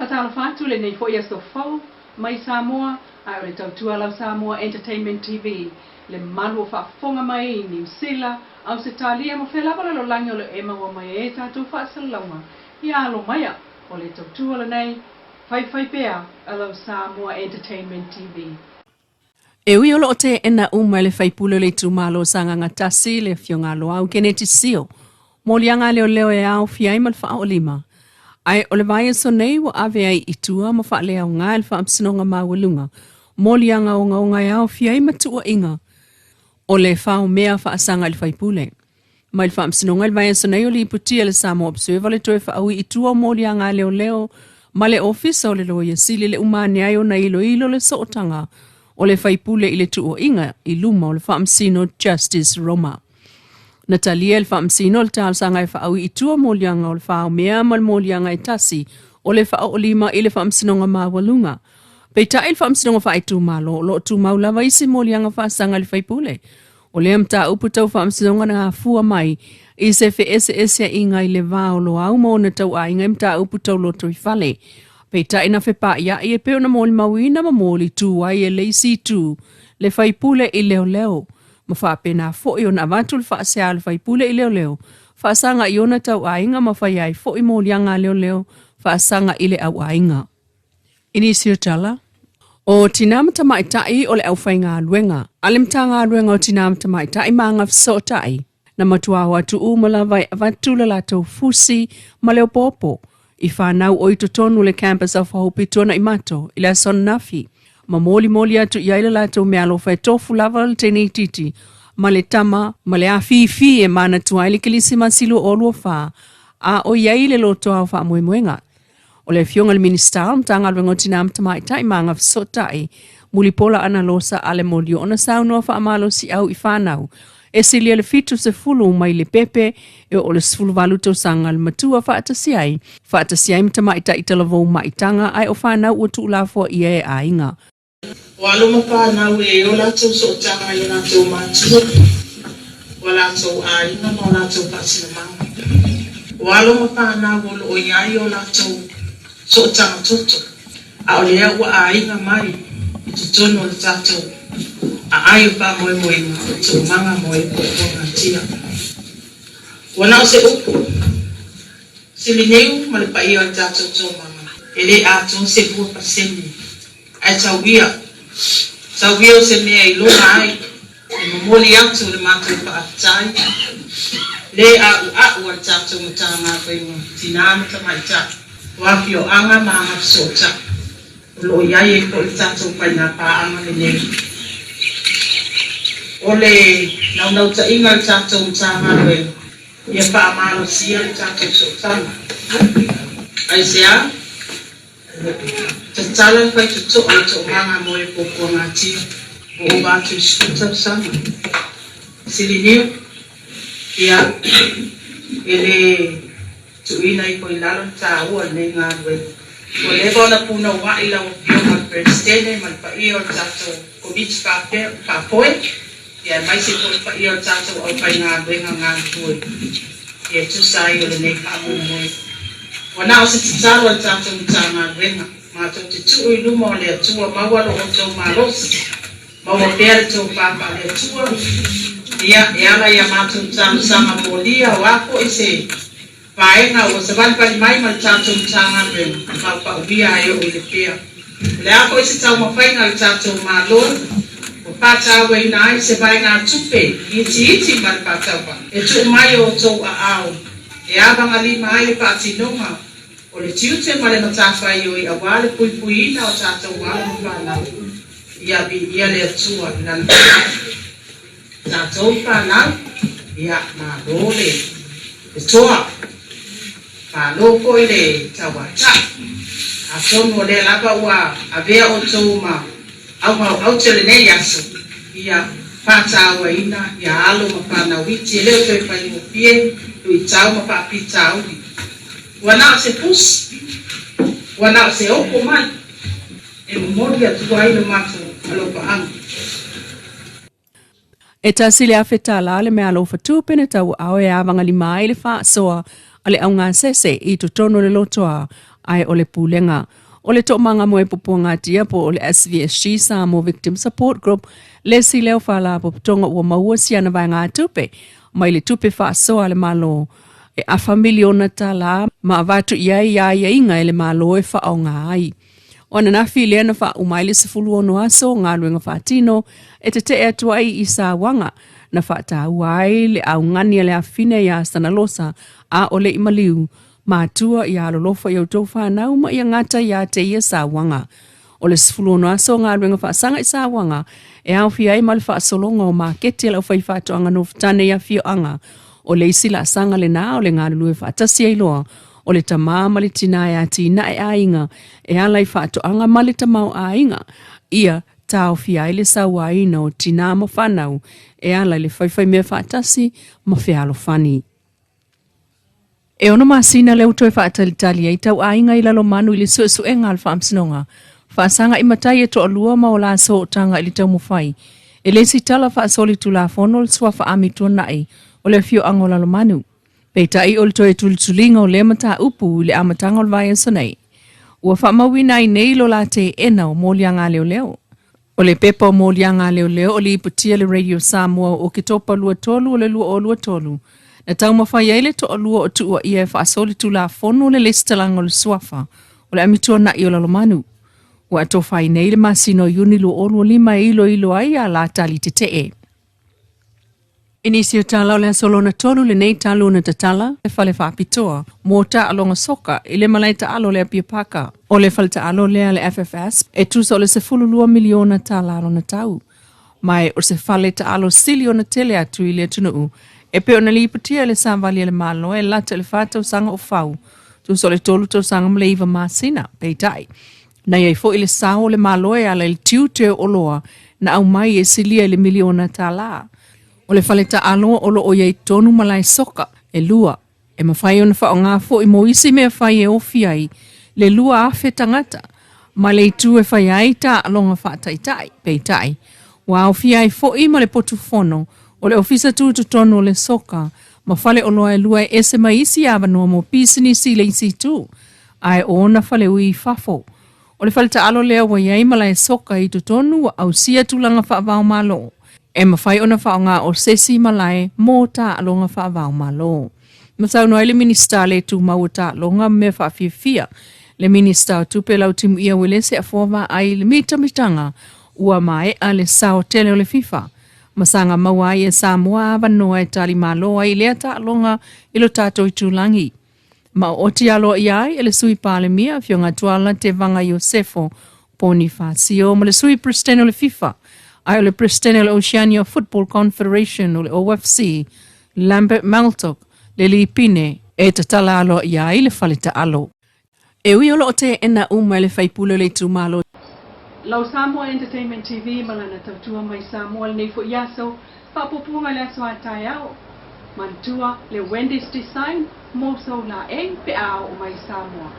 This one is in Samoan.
Faatalofa atu i lenei foi aso fou mai Samoa ae o le tautua lau Samoa Entertainment TV le malu o faafofoga mai i Niu Sila, Ausetalia ma fea lava lalolagi o lo e maua mai ai tatou faasalalauga ia alo maia o le tautua lenei faifai pea a lau Samoa Entertainment TV. E ui o lo o teena uma e le faipule o le itumalo o Sagaga 1, le Afioga a Loau Keneti Sio, moliaga a leoleo e aofia ai ma le faaolima, ae o le vaiaso nei ua ave ai i tua ma faaleaoga e le Faamasinoga Maualuga moliaga ogaoga e aofia ai ma tuuaiga o le faomea faasaga i le faipule. Mai le Faamasinoga i le vaiaso nei o lipotia e le Samoa Observer le toe faaui i tua o moliaga a leoleo ma le Ofisa o le Loia Sili le uma ane ai ona iloilo le sootaga o le faipule i le tuuaiga i luma o le Faamasino Justice Roma. Na talia e le Faamasino le talosaga e faaui i tua moliaga o le faomea ma le moliaga e tasi o le faaoolima i le Faamasinoga Maualuga. Peitai le Faamasinoga Faaitumalo o lo o tumau lava isi moliaga faasaga i le faipule. O lea mataupu tau faamasinoga na afua mai i se feeseeseaiga i le va o Loau ma ona tauaiga i mataupu tau lotoifale. Peitai na fepaaiai e pei ona molimauina ma molitu ai e le isi itu le faipule i leoleo ma faapena foi ona avatu le faasea a le faipule i leoleo faasaga i ona tauaiga ma fai ai foi moliaga a leoleo faasaga i le auaiga. I nisi o tala, o Tinā ma Tamaitai o le aufaigaluega a le Matagaluega o Tinā ma Tamaitai ma Agafesootai, na matua o atu uma lava e avatu le latou fusi ma le opoopo i fanau o i totonu o le Campus of Hope i Tuanaimato i le aso ananafi, ma molimoli atu i ai le latou meaalofa e tofu lava le teine itiiti ma le tama ma le afifi e manatua ai le Kerisimasi 2024 a o i ai le lotoa o faamoemoega. O le Afioga i le Minisita o le Matagaluega o Tinā ma Tamaitai ma Agafesootai, Mulipola Anarosa Ale Molioo na saunoa faamalosiau i fanau e silia le 70 mai le pepe e oo le 18 tausaga le matua faatasi ai, faatasi ai ma tamaitai talavou maitaga ae o fanau ua tuulafoaia e aiga. O alo ma fanau e o latou sootaga i o latou matua, o a latou aiga ma o latou faasinomaga. O alo ma fanau o lo o i ai o latou sootaga toto, a o lea ua aiga mai i totonu o le tatou aai o faamoemoega o toomaga mo e puapuagatia. Ua na o se upu, Siliniu ma le paia o le tatou toomaga, e le atoa se 2%. Ae tauia, tauia o se mea i loga ai e momoli atu le matou faafetai le a'ua'u a le tatou Matagaluega Tinā ma Tamaitai o Afioaga ma Agafesootai o lo o i ai ai foi le tatou faiga paaga lenei. O le naunautaiga a le tatou Matagaluega ia faamalosia le tatou sootaga. Aisea? Tatala le faitotoa i toomaga mo e puapuagatia ua ova atu i le 10 tausaga. Siliniu, Ia, e le tuuina ifo i lalo le taua o lenei galuega. Ua leva ona punouai lau Afioga i le Peresetene ma le paia o le tatou Komiti Faafoe, ia aemaise foi le paia o le tatou aufaigaluega galulue e tusa ai o lenei faamoemoe. Ua na o se tatalo a le tatou Matagaluega, matou te tuu i luma o le Atua maua lo outou malosi, maua pea le tofa faale-Atua, ia, e ala i a matou talosaga molia o a foi se vaega ua savalivali mai ma le tatou Matagaluega, paupauia ai oo i le pea. O le a foi se taumafaiga a le tatou Malo ua faatauaina ai se vaegatupe itiiti ma le faatauvaa e tuu mai o outou aao e avagalima ai le faatinoga o le tiute ma le matafaioi aua le puipuiina o tatou alo ma fanau. Ia viia le Atua i Lana finau. Tatou fanau, ia malo le toa, malo foi le tauatai. Atonu o lea lava ua avea outou ma augaoaute o lenei aso, ia faatauaina ia alo ma fanau iti e le o toe faigofie luitau ma faafitauli. Ua na o se pusi, ua na o se opo mai e momoli atu ai lo matou alofaaga. E tasi le $1,000 le meaalofa tupe na tauaao e avagalima ai le faasoa a le augasese i totonu o le lotoa. Ae o le pulega o le Toomaga mo e Pupuagatia po o le SVSG Samoa Victim Support Group le isi lea o faalapotopotoga ua maua si ana vaegatupe mai le tupe faasoa a le Malo e afa miliona tala ma avatu i ai ia aiaiga e le Malo e faaaoga ai. O ananafi lea na faauma ai le 16 aso o galuega faatino e tetee atu ai i Sauaga na faataua ai le augani a le afafine iā Sanalosa a o le i maliu matua ia alolofa i outou fanau ma ia gata iā te ia sauaga. O le 16 aso o galuega faasaga i sauaga e aofia ai ma le faasologa o maketi a le aufaifaatoaga nofotane i afioaga. O le isi laasaga lenā o le galulue faatasi ai loa o le tamā ma le tinā e atinae aiga e ala i faatoaga ma le tamaoaiga ia taofia ai le sauaina o tinā ma fanau e ala i le faifaimea faatasi ma fealofani. E ono masina lea ua toe faatalitali ai tauaiga i Lalomanu i le suesuega a le Faamasinoga faasaga i matai e toalua ma o la sootaga i le taumafai e le isi tala faasolitulafono le suafa Ami Tuanai o le afioaga o Lalomanu. Peitai o le toe tulituliga o lea mataupu i le amataga o le vaiaso nei, ua faamauina ai nei lo la teena o moliaga a leoleo. O le pepa o moliaga a leoleo o lipotia le Radio Samoa o Oketopa 23 o le 2023, na taumafai ai le toalua o tuuaia e faasolitulafono le lesitalaga o le suafa o le Amituanai o Lalomanu. Ua atofa ai nei le masina o Iuni 2025 e iloilo ai a la tali tetee. I nisi o tala o le aso lona tolu lenei talu ona tatala le fale faapitoa mo taaloga soka i le malae taalo o le Apia Paka. O le fale taalo lea a le FFS e tusa o le $12 miliona tala lona tau. Ma e o se fale taalo sili ona tele atu i le atunuu e pei ona lipotia e le Savali a le Malo e lata i le 4 tausaga o fau, tusa o le 3 tausaga ma le 9 masina. Peitai, Na i ai foi le sao o le Malo e ala i le tiute o oloa na aumai e silia i le miliona tālā. O le fale taalo o lo o i ai tonu malae soka e lua, e mafai ona faaaoga foi mo isi mea fai e ofi ai le 2,000 tagata ma le itu e fai ai taaloga faataitai. Peitai, ua aofia ai foi ma le potu fono o le Ofisa Tutotonu o le Soka ma fale oloa e lua e ese mai isi avanoa mo pisinisi i le isi itu, ae o ona faleui i fafo. O le fale taalo lea ua i ai malae soka i totonu ua ausia tulaga faava-o-Malo. E mafai ona faaaoga o se isi malae mo taaloga faava-o-Malo. Na saunoa ai le Minisita le Tumau o Taaloga ma Mea Faafiafia, le Minisita o Tupe Lautimuia Uelese Afoa Vaai i le mitamitaga ua maea le sao tele o le FIFA ma saga maua ai e Samoa avanoa e tali malo ai i lea taaloga i lo tatou itulagi. Ma o oti aloaia ai e le Sui Palemia, Afioga Tuala Tevaga Iosefo Ponifasio ma le Sui Peresetene o le FIFA, ae o le Peresetene o le Oceania Football Confederation o le OFC, Lambert Maltock, le Lipine e tatala aloaia ai le fale taalo. E ui o lo o teena uma e le faipule o le itumalo. Lau Samoa Entertainment TV ma lana tautua mai Samoa lenei foi aso, faapuapuaga i le aso a taeao. Manatua le Wendy's Design mo sou laei pe a oo mai i Samoa.